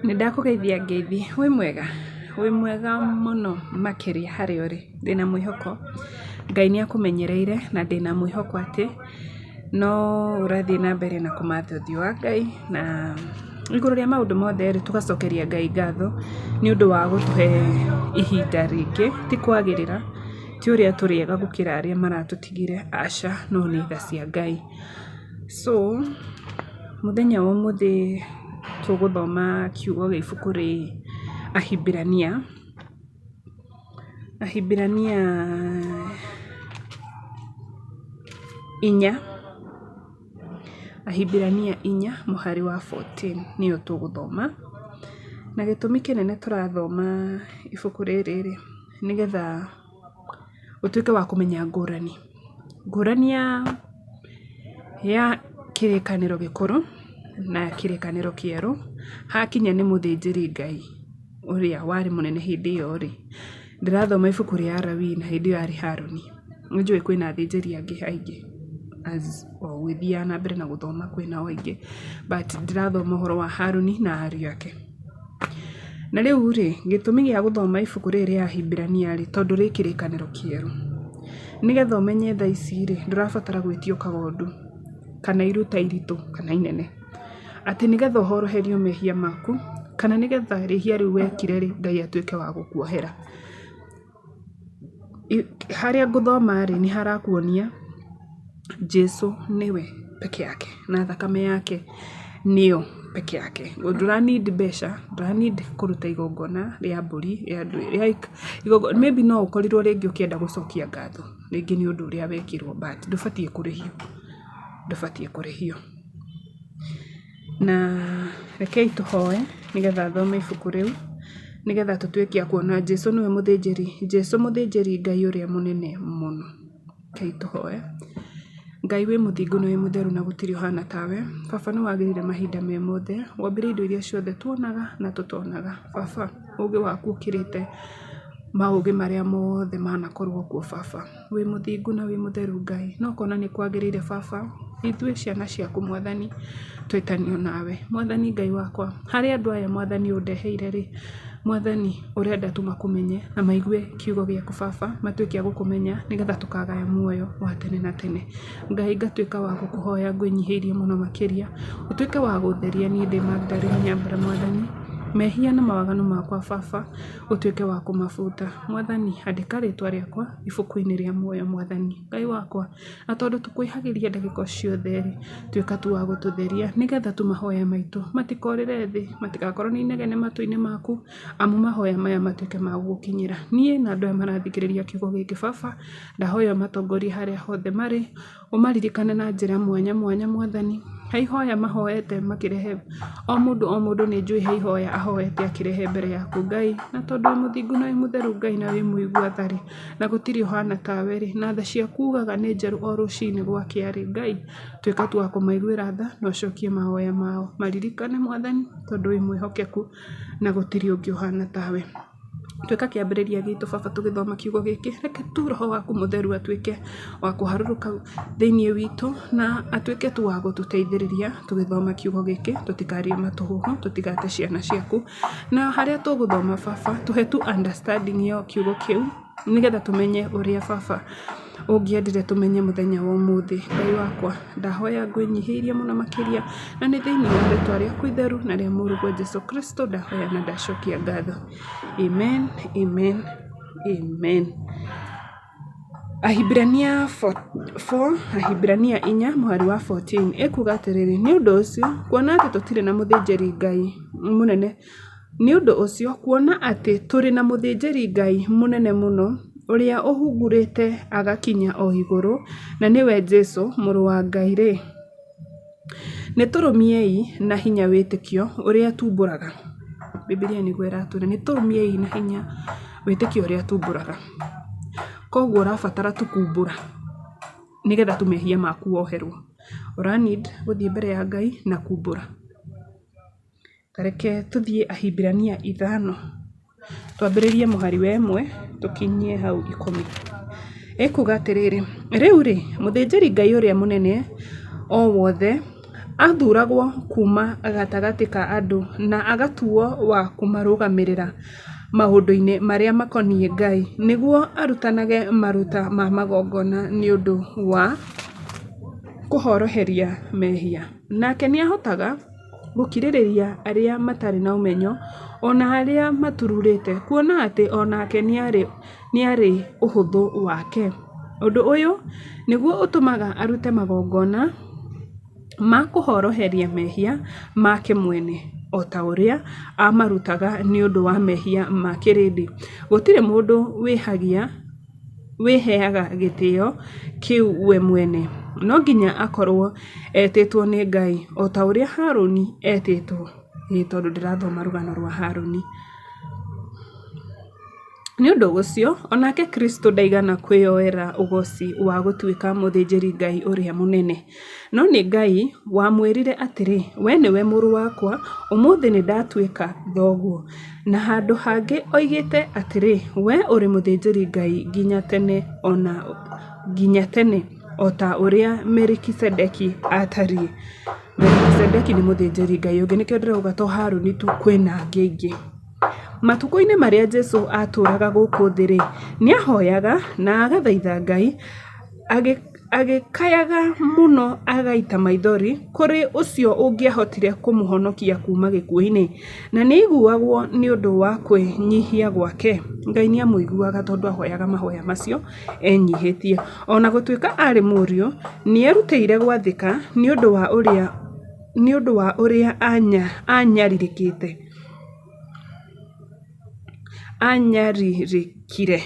Nĩ ndakũgeithia ngeithi, wĩ mwega? Wĩ mwega mũno makĩria harĩa ũrĩ, ndĩna mwĩhoko Ngai nĩ akũmenyereire na ndĩna mwĩhoko atĩ no ũrathiĩ na mbere na kũmatha ũthiũ wa Ngai na igũrũ rĩa maũndũ mothe rĩ, tũgacokeria Ngai ngatho nĩ ũndũ wa gũtũhe ihinda rĩngĩ, ti kwagĩrĩra, ti ũrĩa tũrĩ ega gũkĩra arĩa maratũtigire, aca, no nĩ tha cia Ngai. So, mũthenya wa ũmũthĩ tũgũthoma kiugo gĩa ibuku rĩ Ahibirania, Ahibirania inya, Ahibirania inya mũhari wa 14 nĩyo tũgũthoma. Na gĩtũmi kĩnene tũrathoma ibuku rĩrĩ rĩ, nĩgetha ũtuĩke wa kũmenya ngũrani. Ngũrani ya kĩrĩkanĩro gĩkũrũ na kĩrĩkanĩro kĩerũ, hakinya nĩ mũthĩnjĩri Ngai ũrĩa warĩ mũnene hĩndĩ ĩyo rĩ, ndĩrathoma ibuku rĩa Alawii na hĩndĩ ĩyo arĩ Harũni. Nĩ njũĩ kwĩna athĩnjĩri angĩ aingĩ as o ũgĩthiaga na mbere na gũthoma kwĩnao aingĩ, but ndĩrathoma ũhoro wa Harũni na ariũ ake. Na rĩu rĩ, gĩtũmi gĩa gũthoma ibuku rĩrĩ rĩa Ahibirania rĩ, tondũ rĩ kĩrĩkanĩro kĩerũ. Nĩgetha ũmenye thaa ici rĩ, ndũrabatara gwĩtio kagondu kana iruta iritũ kana inene. Atĩ nĩgetha ũhoroherio mehia maku, kana nĩgetha rĩhia rĩu wekire rĩ, Ngai atuĩke wa gũkuohera. Harĩa ngũthoma rĩ, nĩ harakuonia Jesu nĩwe peke yake na thakame yake nĩyo peke yake. Ndũra need mbeca, ndũra need kũruta igongona rĩa mbũri, rĩa ndũ like maybe no ũkorirwo rĩngĩ ũkĩenda gũcokia ngatho rĩngĩ nĩ ũndũ ũrĩa wekirwo but ndũbatiĩ kũrĩhio, ndũbatiĩ kũrĩhio. Na rekei tũhoe nĩgetha thome ibuku rĩu, nĩgetha tũtuĩke a kuona Jesu nĩwe mũthĩnjĩri, Jesu mũthĩnjĩri Ngai ũrĩa mũnene mũno. Rekei tũhoe. Ngai wĩ mũthingu na wĩ mũtheru na gũtirĩ ũhana tawe. Baba nĩ wagĩrĩire mahinda me mothe, wombire indo iria ciothe tuonaga na tũtonaga. Baba, ũgĩ waku ũkĩrĩte maũgĩ marĩa mothe manakorwo kuo baba. Wĩ mũthingu na wĩ mũtheru Ngai, na ũkona nĩ kwagĩrĩire baba, ithuĩ ciana ciaku Mwathani, twĩtanio nawe. Mwathani Ngai wakwa, harĩ andũ aya Mwathani ũndeheire rĩ, Mwathani ũrenda tu makũmenye na maigue kiugo gĩaku baba, matuĩke a gũkũmenya nĩgetha tũkagaya muoyo wa tene na tene. Ngai ngatuĩka wa gũkũhoya ngwĩnyihĩirie mũno makĩria, ũtuĩke wa gũtheria niĩ ndĩ Magdalene Nyambura Mwathani, mehia na mawaganu makwa baba, ũtuĩke wa kũmabuta. Mwathani andĩka rĩtwa rĩakwa ibuku-inĩ rĩa muoyo Mwathani. Ngai wakwa, na tondũ tũkwĩhagĩria ndagĩka o ciothe-rĩ, tuĩka tu wa gũtũtheria nĩgetha tu mahoya maitũ matikorĩre thĩ, matigakorwo nĩ inegene matũ-inĩ maku, amu mahoya maya matuĩke ma gũgũkinyĩra. Niĩ na andũ aya marathikĩrĩria kiugo gĩkĩ baba, ndahoya ũmatongorie harĩa hothe marĩ, ũmaririkane na njĩra mwanya mwanya Mwathani, he ihoya mahoete makĩrehe, o mũndũ o mũndũ nĩ njũĩ he ihoya ahoete akĩrehe mbere yaku Ngai, na tondũ wĩ mũthingu na wĩ mũtheru Ngai na wĩ mũigua tha rĩ, na gũtirĩ ũhana tawe rĩ, na tha ciaku ugaga nĩ njerũ o rũcinĩ gwakĩa rĩ, Ngai tuĩka tu wa kũmaiguĩra tha na ũcokie mahoya mao. Maririkane Mwathani tondũ wĩ mwĩhokeku na gũtirĩ ũngĩ ũhana tawe. Tuĩka kĩambĩrĩria gitũ baba tũgĩthoma kiugo gĩkĩ, reke tu roho waku mũtheru atuĩke wa kũharũrũka thĩinĩ witũ na atuĩke tu wa gũtũteithĩrĩria tũgĩthoma kiugo gĩkĩ, tũtikarie matũhũhũ, tũtigate ciana ciaku. Na harĩa tũgũthoma baba, tũhe tu understanding ya kiugo kĩu, nĩgetha tũmenye ũrĩa baba ũngĩendire tũmenye mũthenya wa ũmũthĩ. Ngai wakwa, ndahoya ngwĩnyihĩirie mũno makĩria, na nĩ thĩinĩ wa rĩtwa rĩaku itheru na rĩa mũrũguo Jesu Kristo ndahoya na ndacokia ngatho. Amen, amen, amen. Ahibirania 4, Ahibirania inya mũhari wa 14 ĩkuga atĩrĩrĩ, nĩ ũndũ ũcio, kuona atĩ tũtirĩ na mũthĩnjĩri Ngai mũnene Nĩ ũndũ ũcio, kuona atĩ tũrĩ na mũthĩnjĩri-Ngai mũnene mũno, ũrĩa ũhungurĩte agakinya o igũrũ, na nĩwe Jesu, Mũrũ wa Ngai-rĩ, nĩ tũrũmiei na hinya wĩtĩkio ũrĩa tuumbũraga. Bibilia nĩguo ĩratwĩra, nĩ tũrũmiei na hinya wĩtĩkio ũrĩa tuumbũraga. Koguo ũrabatara tu kuumbũra nĩgetha tu mehia maku woherwo. Ũra need gũthiĩ mbere ya Ngai na kuumbũra. Ta reke tũthiĩ Ahibirania ithano, twambĩrĩrie mũhari wa ĩmwe tũkinyie hau ikũmi. Ĩkuga atĩrĩrĩ, rĩu-rĩ, mũthĩnjĩri-Ngai ũrĩa mũnene o wothe Aathuragwo kuuma gatagatĩ ka andũ na agatuwo wa kũmarũgamĩrĩra maũndũ-inĩ marĩa makoniĩ Ngai, nĩguo arutanage maruta ma magongona nĩ ũndũ wa kũhoroheria mehia. Nake nĩahotaga gũkirĩrĩria arĩa matarĩ na ũmenyo, o na arĩa maturuurĩte, kuona atĩ o nake nĩarĩ ũhũthũ wake. Ũndũ ũyũ nĩguo ũtũmaga arute magongona ma kũhoroheria mehia make mwene, o ta ũrĩa aamarutaga nĩ ũndũ wa mehia ma kĩrĩndĩ. Gũtirĩ mũndũ wĩhagia wĩheaga gĩtĩo kĩu we mwene, no nginya akorũo etĩtwo nĩ Ngai, o ta ũrĩa Haruni eetĩtwo. Ĩĩ tondũ ndĩrathoma rũgano rwa Haruni. Nĩ ũndũ ũcio, o nake Kristo ndaigana kwĩyoera ũgooci wa gũtuĩka mũthĩnjĩri-Ngai ũrĩa mũnene. No nĩ Ngai wamwĩrire atĩrĩ, Wee nĩwe mũrũ wakwa, ũmũthĩ nĩ ndatuĩka thoguo. Na handũ hangĩ oigĩte atĩrĩ, Wee ũrĩ mũthĩnjĩri-Ngai nginya tene nginya tene o ta ũrĩa Melikisedeki aatariĩ. Melikisedeki nĩ mũthĩnjĩri-Ngai ũngĩ, nĩkĩo ndĩrauga to Haruni tu, kwĩna angĩ aingĩ. Matukũ-inĩ marĩa Jesu aatũũraga gũkũ thĩ-rĩ, nĩ aahoyaga na agathaitha Ngai, agĩkayaga mũno agaita maithori kũrĩ ũcio ũngĩahotire kũmũhonokia kuuma gĩkuũ-inĩ, na nĩ aaiguagwo nĩ ũndũ wa kwĩnyihia gwake. Ngai nĩ aamũiguaga tondũ aahoyaga mahoya macio enyihĩtie. O na gũtuĩka aarĩ Mũriũ, nĩ eerutĩire gwathĩka nĩ ũndũ wa ũrĩa aanyarirĩkĩte. Anyarirĩkire.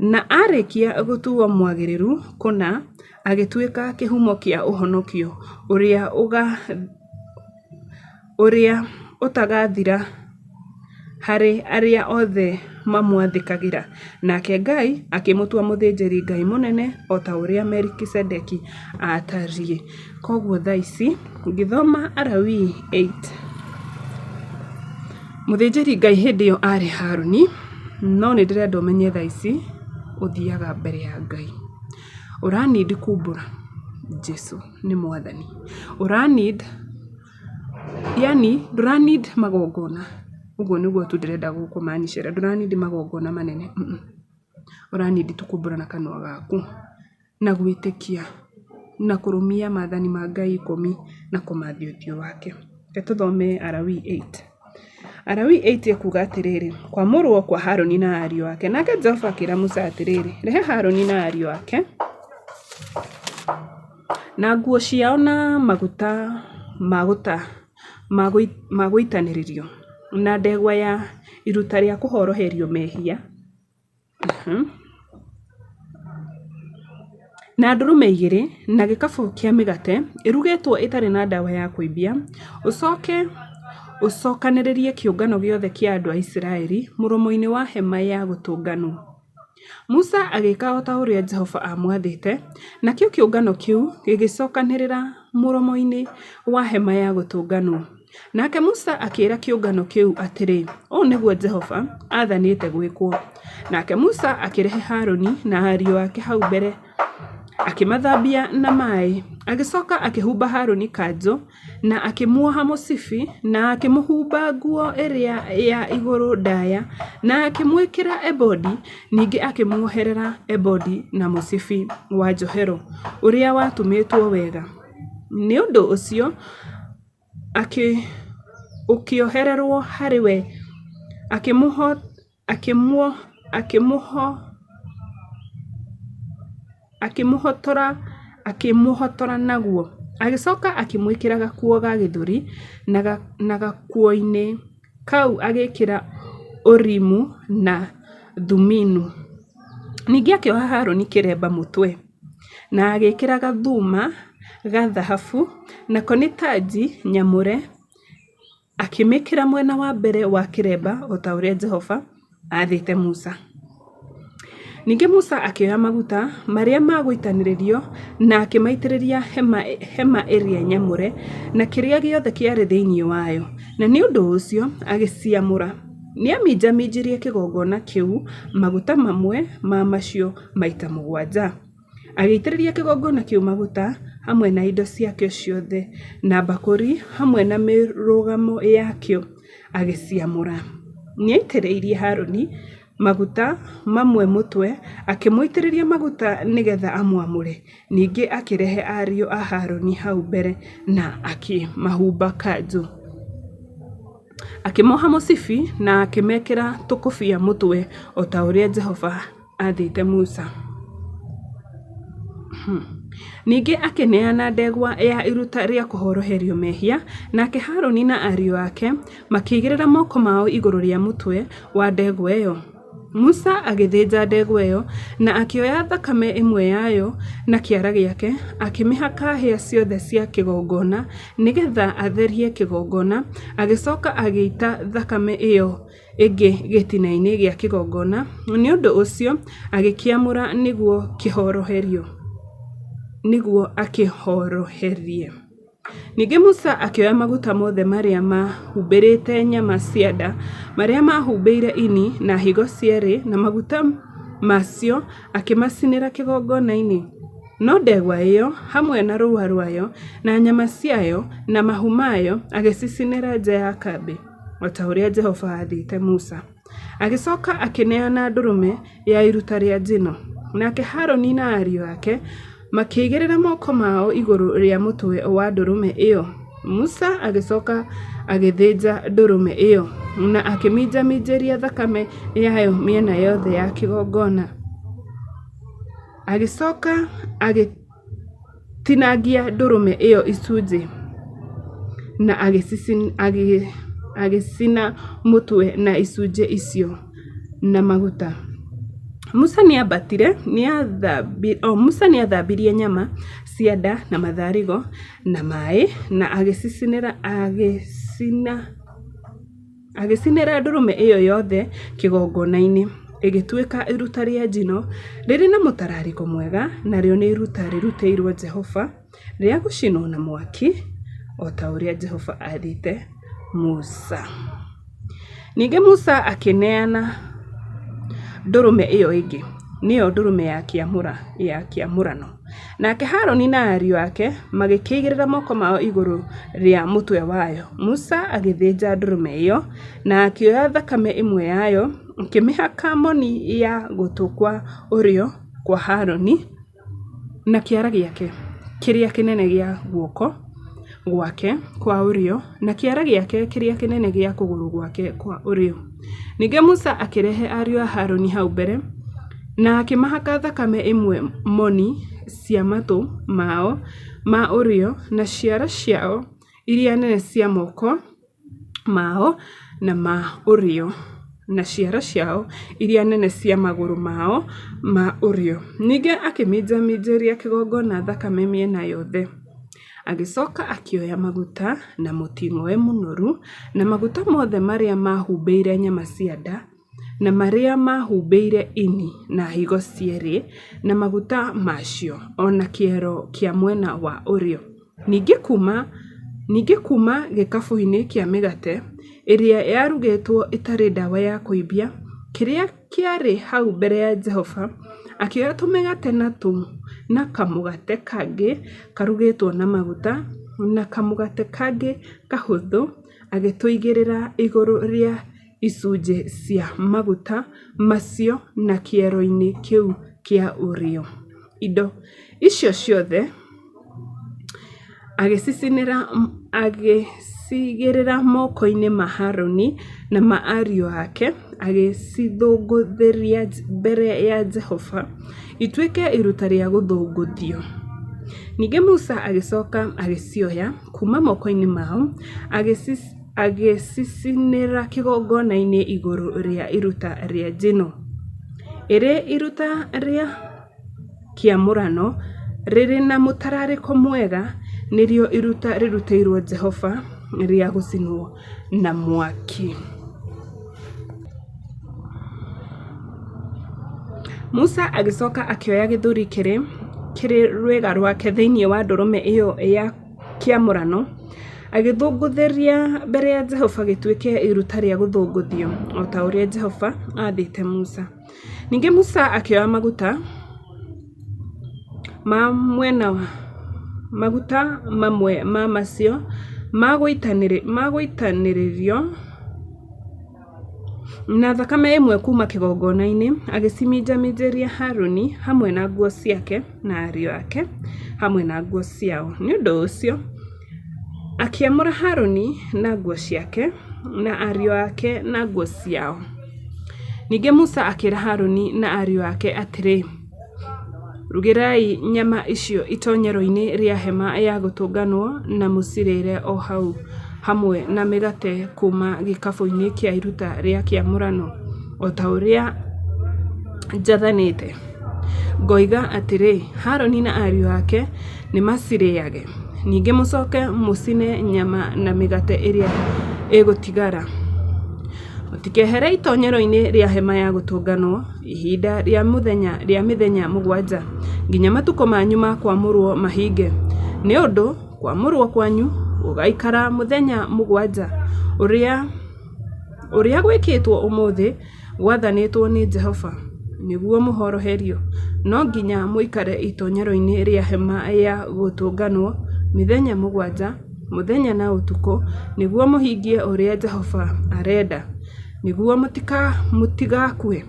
Na arĩkia gũtuwo mwagĩrĩru kũna, agĩtuĩka kĩhumo kĩa ũhonokio ũrĩa ũtagathira harĩ arĩa othe mamwathĩkagĩra. Nake Ngai akĩmũtua mũthĩnjĩri-Ngai mũnene o ta ũrĩa Melikisedeki aatariĩ. Koguo thaa ici ngĩthoma Alawii 8, mũthĩnjĩri-Ngai hĩndĩ ĩyo arĩ Haruni, no nĩ ndĩrenda ũmenye thaa ici ũthiaga mbere ya Ngai. Ũra need kumbũra Jesu nĩ mwathani. Ũra need yani ndũra need magongona, ũguo nĩguo tu ndĩrenda gũkũmanicĩra, ndũra need magongona manene, ũra need tu kumbũra na kanua gaku. Na gwĩtĩkia na kũrũmia maathani ma Ngai ikũmi na kũmathia ũthiũ wake. Reke tũthome Alawii 8. Alawii 8 ĩkuuga atĩrĩrĩ, kwamũrwo kwa Haruni na ariũ ake. Nake Jehova akĩra Musa atĩrĩrĩ, rehe Haruni na ariũ ake na nguo ciao na maguta ma gũitanĩrĩrio, na ndegwa ya iruta rĩa kũhoroherio mehia, Na ndũrũme igĩrĩ, na gĩkabũ kĩa mĩgate ĩrugĩtwo ĩtarĩ na ndawa ya kũimbia, ũcoke ũcokanĩrĩrie kĩũngano gĩothe kĩa andũ a Isiraeli mũromo-inĩ wa hema ya gũtũnganwo. Musa agĩka o ta ũrĩa Jehova aamwathĩte, nakĩo kĩũngano kĩu gĩgĩcokanĩrĩra mũromo-inĩ wa hema ya gũtũnganwo. Nake Musa akĩĩra kĩũngano kĩu atĩrĩ, Ũũ nĩguo Jehova aathanĩte gwĩkwo. Nake Musa akĩrehe Haruni na ariũ ake hau mbere, akĩmathambia na maĩ. Agĩcoka akĩhumba Haruni kanjũ, na akĩmuoha mũcibi, na akĩmũhumba nguo ĩrĩa ya igũrũ ndaya, na akĩmwĩkĩra ebodi, ningĩ akĩmuoherera ebodi na mũcibi wa njohero ũrĩa watumĩtwo wega. Nĩ ũndũ ũcio ũkĩohererwo harĩ we, akĩmũhotora naguo. Agĩcoka akĩmwĩkĩra gakuo ga gĩthũri, na gakuo-inĩ kau agĩĩkĩra Urimu na Thumimu. Ningĩ akĩoha Haruni kĩremba mũtwe. Na agĩĩkĩra gathuma ga thahabu, nako nĩ tanji nyamũre, akĩmĩĩkĩra mwena wa mbere wa kĩremba o ta ũrĩa Jehova aathĩte Musa. Ningĩ Musa akĩoya maguta marĩa ma gũitanĩrĩrio na akĩmaitĩrĩria hema ĩrĩa nyamũre na kĩrĩa gĩothe kĩarĩ thĩinĩ wayo, na nĩ ũndũ ũcio agĩciamũra. Nĩaminjaminjirie kĩgongona kĩu maguta mamwe ma macio maita mũgwanja. Agĩitĩrĩria kĩgongona kĩu maguta hamwe na indo ciakĩo ciothe, na mbakũri hamwe na mĩrũgamo yakĩo, agĩciamũra. Nĩaitĩrĩirie Harũni maguta mamwe mũtwe, akĩmũitĩrĩria maguta nĩgeetha amwamũre. Ningĩ akĩrehe ariũ a Harũni hau mbere na akĩmahumba kanjũ. Akĩmoha mũcibi na akĩmekĩra tũkũbia mũtwe o ta ũrĩa Jehova aathĩte Musa. Ningĩ akĩneana ndegwa ya iruta rĩa kũhoroherio mehia, nake Harũni na ariũ ake makĩigĩrĩra moko mao igũrũ rĩa mũtwe wa ndegwa ĩyo. Musa agĩthĩnja ndegwa ĩyo na akĩoya thakame ĩmwe yayo na kĩara gĩake, akĩmĩhaka hĩa ciothe cia kĩgongona nĩgeetha atherie kĩgongona, agĩcoka agĩita thakame ĩyo ĩngĩ gĩtina-inĩ gĩa kĩgongona, nĩ ũndũ ũcio agĩkĩamũra nĩguo kĩhoroherio, nĩguo akĩhoroherie. Ningĩ Musa akĩoya maguta mothe marĩa mahumbĩrĩte nyama cia nda, marĩa mahumbĩire ini na higo cierĩ, na maguta macio akĩmacinĩra kĩgongona-inĩ. No ndegwa ĩyo, hamwe na rũũa rwayo, na nyama ciayo, na mahu mayo, agĩcicinĩra nja ya kambĩ, o ta ũrĩa Jehova aathĩte Musa. Agĩcoka akĩneana ndũrũme ya iruta rĩa njino, nake Harũni na ariũ ake makĩigĩrĩra moko mao igũrũ rĩa mũtwe wa ndũrũme ĩyo. Musa agĩcoka agĩthĩnja ndũrũme ĩyo na akĩminjaminjĩria thakame yayo mĩena yothe ya kĩgongona. Agĩcoka agĩtinangia ndũrũme ĩyo icunjĩ na agĩcina mũtwe na icunjĩ icio na maguta. Musa nĩambatire, Musa nĩathambirie nyama cia nda na matharigo na maĩ na agĩcicinĩra agĩcina Agĩcinĩra ndũrũme ĩyo yothe kĩgongona-inĩ, ĩgĩtuĩka iruta rĩa njino rĩrĩ na mũtararĩko mwega, narĩo nĩ iruta rĩrutĩirũo Jehova rĩa gũcinwo na mwaki, o ta ũrĩa Jehova aathĩte Musa. Ningĩ Musa akĩneana ndũrũme ĩyo ĩngĩ, nĩyo ndũrũme ya kĩamũrano. Nake Harũni na ariũ ake magĩkĩigĩrĩra moko mao igũrũ rĩa mũtwe wayo. Musa agĩthĩnja ndũrũme ĩyo, na akĩoya thakame ĩmwe yayo, akĩmĩhaka moni ya gũtũ kwa ũrĩo kwa Harũni na kĩara gĩake kĩrĩa kĩnene gĩa guoko gwake kwa ũrĩo, na kĩara gĩake kĩrĩa kĩnene gĩa kũgũrũ gwake kwa ũrĩo. Ningĩ Musa akĩrehe ariũ a Harũni hau mbere, na akĩmahaka thakame ĩmwe moni cia matũ mao ma ũrĩo na ciara ciao iria nene cia moko mao na ma ũrĩo, na ciara ciao iria nene cia magũrũ mao ma ũrĩo. Ningĩ akĩminjaminjĩria kĩgongona thakame mĩena yothe. Agĩcoka akĩoya maguta na mũting'oe mũnoru, na maguta mothe marĩa mahumbĩire nyama cia nda, na marĩa mahumbĩire ini na higo cierĩ, na maguta macio, o na kĩero kĩa mwena wa ũrĩo. Ningĩ kuuma ningĩ kuuma gĩkabũ-inĩ kĩa mĩgate ĩrĩa yarugĩtwo ĩtarĩ ndawa ya kũimbia, kĩrĩa kĩarĩ hau mbere ya Jehova, akĩoya tũmĩgate na na kamũgate kangĩ karugĩtwo na maguta, na kamũgate kangĩ kahũthũ, agĩtũigĩrĩra igũrũ rĩa icunjĩ cia maguta macio na kĩero-inĩ kĩu kĩa ũrĩo. Indo icio ciothe agĩcicinĩra agĩcigĩrĩra moko-inĩ ma Harũni na ma ariũ ake, agĩcithũngũthĩria mbere ya Jehova ituĩke iruta rĩa gũthũngũthio. Ningĩ Musa agĩcoka agĩcioya kuuma moko-inĩ mao, agĩcicinĩra kĩgongona-inĩ igũrũ rĩa iruta rĩa njino, ĩrĩ iruta rĩa kĩamũrano rĩrĩ na mũtararĩko mwega, nĩrĩo iruta rĩrutĩirũo Jehova rĩa gũcinwo na mwaki. Musa agĩcoka akĩoya gĩthũri kĩrĩ kĩrĩ rwĩga rwake thĩinĩ wa ndũrũme ĩyo ya kĩamũrano, agĩthũngũthĩria mbere ya Jehova gĩtuĩke iruta rĩa gũthũngũthio, o ta ũrĩa Jehova aathĩte Musa. Ningĩ Musa akĩoya maguta ma mwena Maguta mamwe ma macio ma gũitanĩrĩrio, na thakame ĩmwe kuuma kĩgongona-inĩ, agĩciminjaminjĩria Haruni hamwe na nguo ciake na ariũ ake hamwe na nguo ciao. Nĩ ũndũ ũcio akĩamũra Haruni na nguo ciake na ariũ ake na nguo ciao. Ningĩ Musa akĩra Haruni na ariũ ake atĩrĩ, Rugĩrai nyama icio itoonyero-inĩ rĩa hema ya gũtũnganwo na mũcirĩre o hau hamwe na mĩgate kuuma gĩkabũ-inĩ kĩa iruta rĩa kĩamũrano, o ta ũrĩa njathanĩte, ngoiga atĩrĩ, 'Haruni na ariũ ake nĩmacirĩage. Ningĩ mũcoke mũcine nyama na mĩgate ĩrĩa ĩgũtigara. Mũtikehere itoonyero-inĩ rĩa hema ya gũtũnganwo ihinda rĩa mĩthenya mũgwanja, nginya matukũ manyu ma kwamũrwo mahinge, nĩ ũndũ kwamũrwo kwanyu gũgaikara mĩthenya mũgwanja, ũrĩa gwĩkĩtwo ũmũthĩ gwathanĩtwo nĩ Jehova, nĩguo mũhoroherio. No nginya mũikare itoonyero-inĩ rĩa hema ya gũtũnganwo mĩthenya mũgwanja, mũthenya na ũtukũ, nĩguo mũhingie ũrĩa Jehova arenda, nĩguo mũtigakue,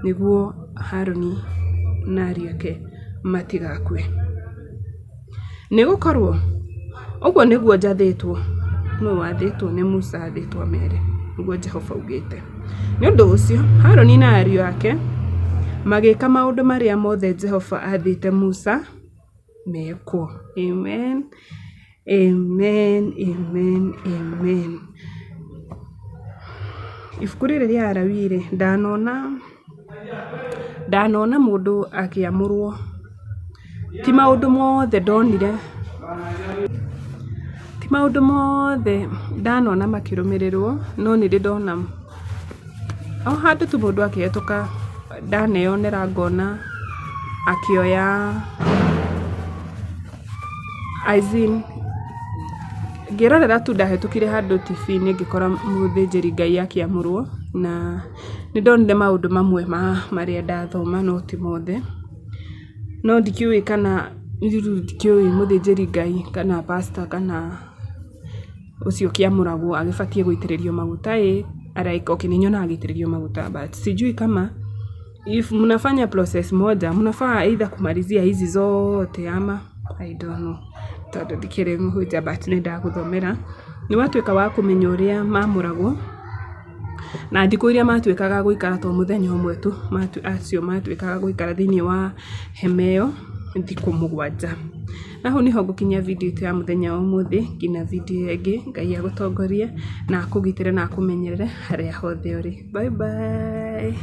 nĩguo Haruni na ariũ ake matigakue. Nĩ gũkorũo ũguo nĩguo njathĩtwo. Nũũ wathĩtwo? Nĩ Musa athĩtwo amere. Nĩguo Jehova augĩte. Nĩ ũndũ ũcio, Haruni na ariũ ake magĩka maũndũ marĩa mothe Jehova aathĩte Musa mekwo. Amen. Amen, amen, amen. Ibuku rĩrĩ rĩa Alawii rĩ, ndanona ndanona mũndũ akĩamũrwo, ti maũndũ mothe ndonire, ti maũndũ mothe ndanona makĩrũmĩrĩrwo, no nĩ ndĩ ndona o handũ tu mũndũ akĩhetũka ndaneyonera ngona akĩoya as in ngĩrorera tu ndahĩtũkire handũ TV-inĩ ngĩkora mũthĩnjĩri Ngai akĩamũrwo na nĩ ndonire maũndũ mamwe ma marĩa ndathoma no ti mothe. No ndikĩũĩ kana ndikĩũĩ mũthĩnjĩri Ngai kana pastor kana ũcio ũkĩamũragwo agĩbatiĩ gũitĩrĩrio maguta ĩ, like okay nĩ nyonaga agĩitĩrĩrio maguta but sijui kama if mnafanya process moja mnafaa either kumalizia hizi zote ama I don't know tondũ ndikĩrĩ mũhunjia but nĩ ndagũthomera. Nĩ watuĩka wa kũmenya ũrĩa mamũragwo na thikũ iria matuĩkaga gũikara to mũthenya ũmwe tu, acio matuĩkaga gũikara thĩinĩ wa hema ĩyo thikũ mũgwanja. Na hau nĩho ngũkinyia video itũ ya mũthenya wa ũmũthĩ nginya video ĩyo ĩngĩ. Ngai agũtongorie na akũgitĩre na akũmenyerere harĩa hothe ũrĩ. Bye bye.